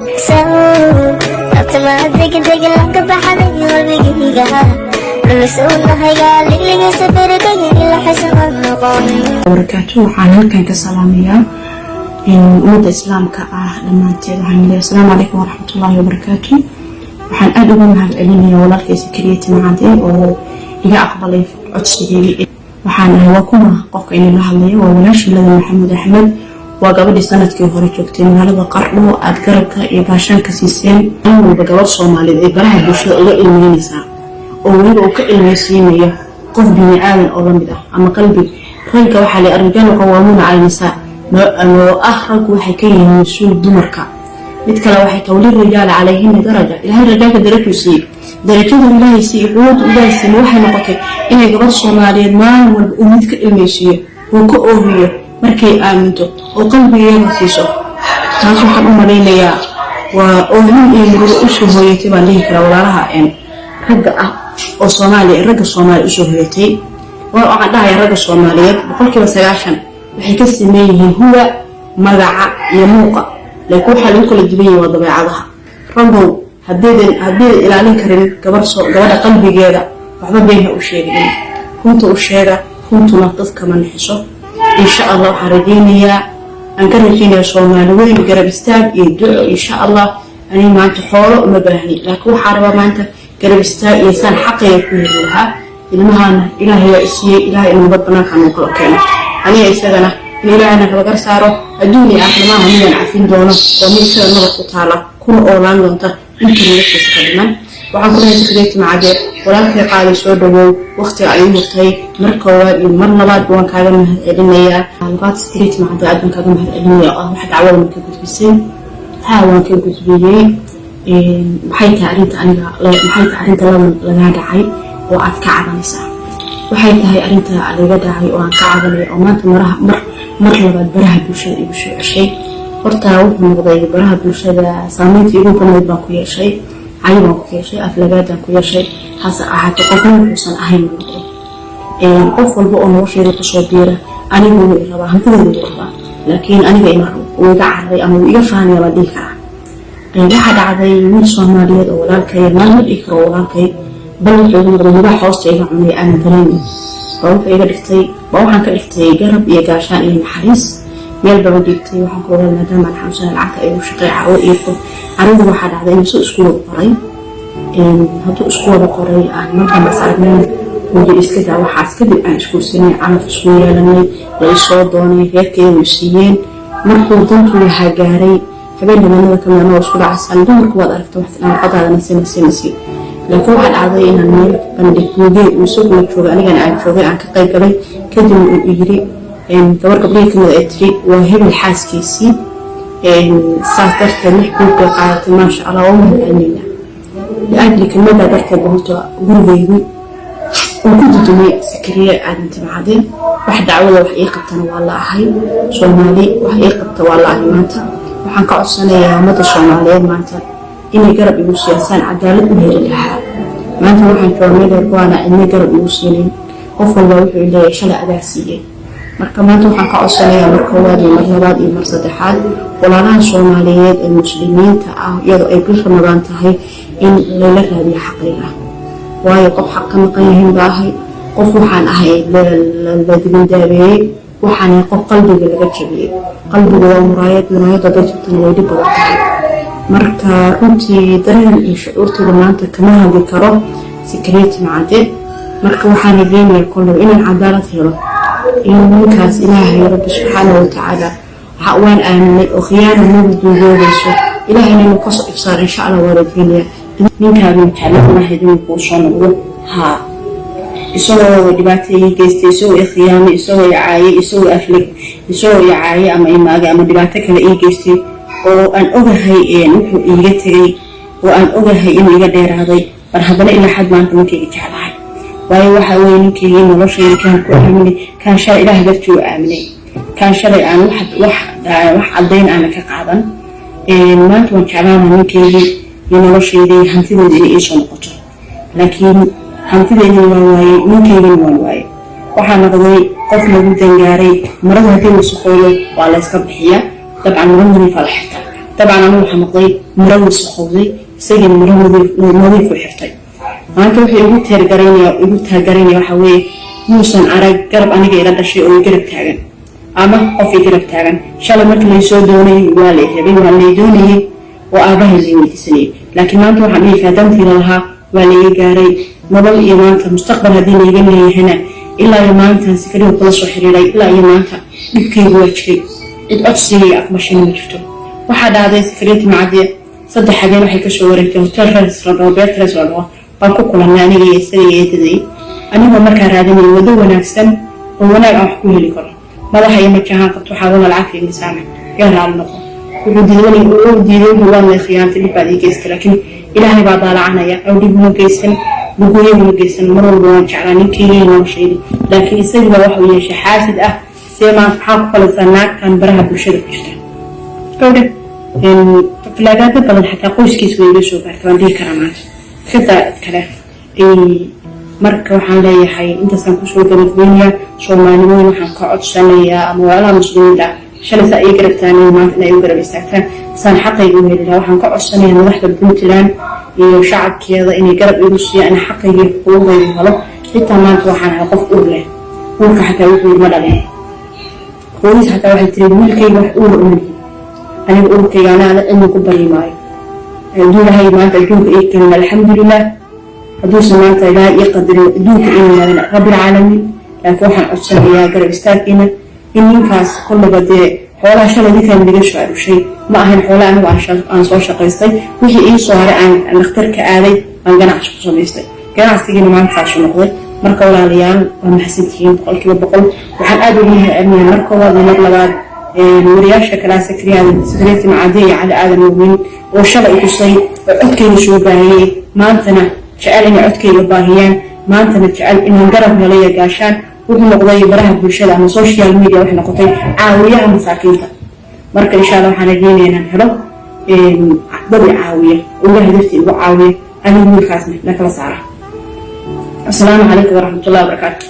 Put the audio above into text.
Degdeg ka baxday qalbigayga, lulisownahaga ligligisa berkayga ila xisma noqon. Barakaatu. Waxaan halkan ka salaamayaa ummadda Islaamka ah dhammaanteed. Waxaan leeyahay asalaamu calaykum waraxmatullaahi wabarakaatu. Waxaan aada ugu mahad celinayaa walaalkay Sakariya Timacade oo iga aqbalay codsigayga. Waxaan ahay, waa kuma qofka inila hadlaya? Waa walaashii Ladan Maxamuud Axmed, waa gabadhii sanadkii hore joogtay magaalada Qardho, aada garabka iyo gaashaanka siiseen. In walba gabadh Soomaaliyeed ay baraha bulshada uga ilmeynaysaa oo weliba uu ka ilmeysiinayo qof bini aadan oo lamid ah ama qalbi ragga, waxaa la الرجال قوامون على النساء, oo ah raggu waxay ka yihiin mas-uul dumarka. Mid kale waxay tahay وللرجال عليهن درجة. Ilaahay rajaalka darajuu siiyey, darajadu Ilaahay siiyey, quwadu Ilaahay siiyey, waxay noqotay inay gabadh Soomaaliyeed maalin walba uu mid ka ilmeysiiyo, uu ka oohiyo markay aaminto oo qalbigeeda siiso. Taas waxaan u malaynayaa waa oohin iyo murugo usoo hooyatay baan dhihi karaa walaalaha ragga ah oo Soomaaliya, ragga Soomaaliya usoo hooyatay. Waxaan dhahayaa ragga Soomaaliyeed 90% waxay ka sameyn yihiin huwa magaca iyo muuqa, laakiin waxaa lagu kala duwan yahay waa dabeecadaha. Raggow, haddaydan ilaalin karin gabadha qalbigeeda, waxba been ha u sheegin, runta u sheega. Runtuna dadkama nixiso. Insha Allah waxaan rajaynayaa, aan ka rajaynayaa Soomaali weyn garab istaag iyo duco, insha Allah. Aniga maanta xoolo uma baahni, laakiin waxaa rabaa maanta garab istaag iyo saan xaqayga ku heli lahaa. Ilmahaana Ilaahay waa isiiyey, Ilaahay inuu nabad banaanka nuu kala keeno, aniga isagana in Ilaahayna kala gar saaro adduun iyo aakhira. Maaha midaan cafin doono, waa mid isaga nabad ku taala kuna oolaan doonta inta noloshiisa ka dhiman. Waxaan ku lehay Sakariya Timacade, walaalkay qaaday, soo dhawow. Waqtiga ay hurtay mar koowaad iyo mar labaad waan kaaga mahad celinayaa. Labaad, Sakariya Timacade, aad baan kaaga mahad celinaya oo ah wax dacwada ma ka gudbisay? Haa, waan ka gudbiyey. Maxay tahay arrinta aniga? Maxay tahay arrinta Ladan lagaa dhacay oo aad ka cabanaysaa? Waxay tahay arrinta laga dhacay oo aan ka cabanaya oo maanta maraha mar labaad baraha bulshada igu soo ceshay, horta wuxuu noqday baraha bulshada saameynta igu badnayd baan ku yeeshay, cay baan ku yeeshay, aflagaadaan ku yeeshay. Hase ahaatee, qofna wuxuusan ahayn ma noqdo. Qof walba oo nolosheeda kusoo biira anigu wuu i rabaa, hantideeda wuu rabaa, laakiin aniga ima rabo, wuu iga cararay ama wuu iga faanaya baan dhihi karaa. Waxaa dhacday wiil Soomaaliyeed oo walaalkay, maalma dhihi karo walaalkay, bal wuxuu igu noqday libaax hoosta iga cunay aanan dareemin. Baa wuxuu iga dhigtay, baa waxaan ka dhigtay garab iyo gaashaan iyo naxariis. Meel baan u dhiibtay. Waxaan ku ogaa maadaama aan xanuunsanay, lacagta igu shaqeey, carwo iyo fur. Carwadii waxaa dhacday inuu soo isku wada qoray. Hadduu isku wada qoray, aan mar dambe is aragnay, uu yiri iska daa waxaas. Kadib aan isguursanay, calaf isku yeelanay, la isoo doonay, reerkeedu siiyeen. Markuu dantuu lahaa gaaray, habeen habeenada kamid anagoo isku dhacsan, dumarku waad aragta, wax nafaqadaadana sinasi nasi, laakiin waxaa dhacday inaan meel bandhig buugeed uu isaguna joogay, anigana aan joogay, aan ka qayb galay. Kadibna uu yiri gabar gabdhihii kamid ay tiri waa hebel xaaskiisii, saas darteed 6 buug bay qaadatay, maasha Allah, waa u mahadcelinayna. لأجل kelmadaa darteed ba horta gurigaygu uu ku dudumay. Sakariye Aadan Timcade, wax dacwada wax ii qabtana waa la ahay, Soomaali wax ii qabta waa la ahay. Maanta waxaan ka codsanayaa ummadda Soomaaliyeed maanta inay garab igu siiyaan cadaalad u heli lahaa. Maanta waxaan joogaa meel yar waana cidna garab igu siinin. Qof walba wuxuu leeyahay shalay adaa siiyey. Marka maanta waxaan ka codsanayaa mar koowaad iyo mar labaad iyo mar saddexaad walaalaha Soomaaliyeed ee Muslimiinta ah, iyadoo ay bil Ramadaan tahay, in layla raadiyo xaqayga, waayo qof xaq ka maqan yihiin baa ahay. Qof waxaan ahay la dibindaabeeyey, waxaan ahay qof qalbiga laga jabiyey. Qalbigu waa muraayad, muraayadda hadday jabtana way dhib badan tahay. Marka runtii dareen iyo shucuurtooda maanta kama hadli karo, Sakariya Timacade. Marka waxaan rajeynayaa kolley inaan cadaalad helo in ninkaas Ilaahay Rabbi subxaana watacaala waan aaminay oo khiyaana nagu duugoobayso, Ilaahayna inuu kasoo ifsaar, insha Allah, waa rajeynaya. Ninkaaga jeclaan lahayd inuu kuu soo noqdo? Haa, isagoo dhibaato ii geystay, isagoo i khiyaamay, isagoo i caayay, isagoo aflag, isagoo i caayay ama imaagay ama dhibaato kale ii geystay, oo aan ogahay wuxuu iiga tegay, oo aan ogahay inuu iga dheeraaday, bar haddana ilaa xad maanta ninkayga jeclahay. Waayo, waxaa weeye ninkaygii noloshayda kaan ku aaminay, kaan shalay Ilaah dartii u aaminay, kaan shalay aan wax caddayn aana ka qaadan. Maanta waan jeclaanaha ninkaygii iyo noloshaydii, hantideeda inay iisoo noqoto, laakiin hantideydina waan waayey, ninkaygina waan waayey. Waxaa noqday qof lagu dangaaray. Maradu haddii wasaqooyo waa la yska bixiyaa dabcan, maro nadiifaa la xirtaa. Dabcan anigu waxaa noqday maro wasaqowday, isagiina maro nadiif u xirtay. Maanta wuxuu igu teergaraynaya, igu taagaraynaya waxa weeye muusan arag garab aniga ila dhashay oo garab taagan ama qof i garab taagan. Shalay markii laysoo doonayay waa lay rabay, waa lay doonayay oo aabahay lay weydiisanayay, laakiin maanta waxaan dhihi karaa dantii lalahaa waa layga gaaray. Nolol iyo maanta mustaqbal haddii layga leeyahayna, ilaa iyo maalintan Sakariya kula soo xiriiray ilaa iyo maanta dhibkaygu waa jiray, cid codsigayga aqbashayna ma jirto. Waxaa dhacday Sakariya Timacadee 3 habeen waxay kasoo wareegtay hotel Res la dhaho, Beatrice la dhaho baan ku kulannay aniga iyo isaga iyo eedaday, anigoo markaa raadinaya waddo wanaagsan oo wanaag aan wax ku heli karo. Madaxa iyo majahaan qabto, waxaa walaal cafiya masaamax, yaa raali noqo. Wuxuu diiday, wuxuu diiday, wuxuu waa lay khiyaantay, dhib baad ii geystay, laakiin Ilaahay baa daalacanaya oo dhib uma geysan, luguyo uma geysan. Mar walba waan jeclaa ninkeyga iyo noloshayda, laakiin isagii baa waxuu yeeshay xaasid ah. See maanta maxaa ku falaysaa naagtan baraha bulshada ku jirta gabdhe? Falaagaado badan xataa qoyskiis way iga soo gaartay waan dhihi karaa maanta iskadaa cid kale. Marka waxaan leeyahay intaasaan kusoo gabagabeynayaa. Soomaaliweyn waxaan ka codsanayaa ama walaalaha Muslimiinta ah, shalay saa ii garabtaan iyo maanta inay u garab istaagtaan saan xaqayga u heli lahaa. Waxaan ka codsanayaa madaxda Puntland iyo shacabkeeda inay garab igu siiyaan in xaqayga iyo xuquuqdayda helo. Xitaa maanta waxaan ahay qof uur leh. Uurka xataa wuxuu yidhi ma dhalin. Hooyadiis xataa waxay tiri wiilkayga wax uura uma lihin, aniga uurkayga anaa cidna ku baryi maayo. Hadduu Ilaahay maanta adduunka ii keenin, alxamdulilah. Hadduusan maanta Ilaahay ii qadarin adduunka ii yimaadin, rabbilcaalamiin. Laakiin waxaan codsanayaa garab istaagkiina in ninkaas kollaba dee xoolaha shalay ninkaan naga soo arushay ma ahayn xoola anigu aan soo shaqaystay. Wixii ii soo haray aan dhakhtarka aaday aan ganacsi ku samaystay, ganacsigiina maanta saasu noqday. Marka walaalayaal, waa mahadsantihiin 100%. Waxaan aada ugu mahadcelinayaa mar koowaad iyo mar labaad wariyaasha kalaa Sakariya Timacade iyo Cali Aadan Muumin oo shalay i tusay oo codkayga soo baahiyey, maantana jecel inay codkayga baahiyaan, maantana jecel inaan garab helaya gaashaan. Wuxuu noqday baraha bulshada ama social media waxay noqotay caawiyaha masaakiinta. Marka insha Allah waxaan rajeynaya inaan helo dad i caawiya oo Ilahay dartii igu caawiya, anigu wiilkaasna na kala saara. Asalaamu calaykum waraxmatullahi wabarakaatu.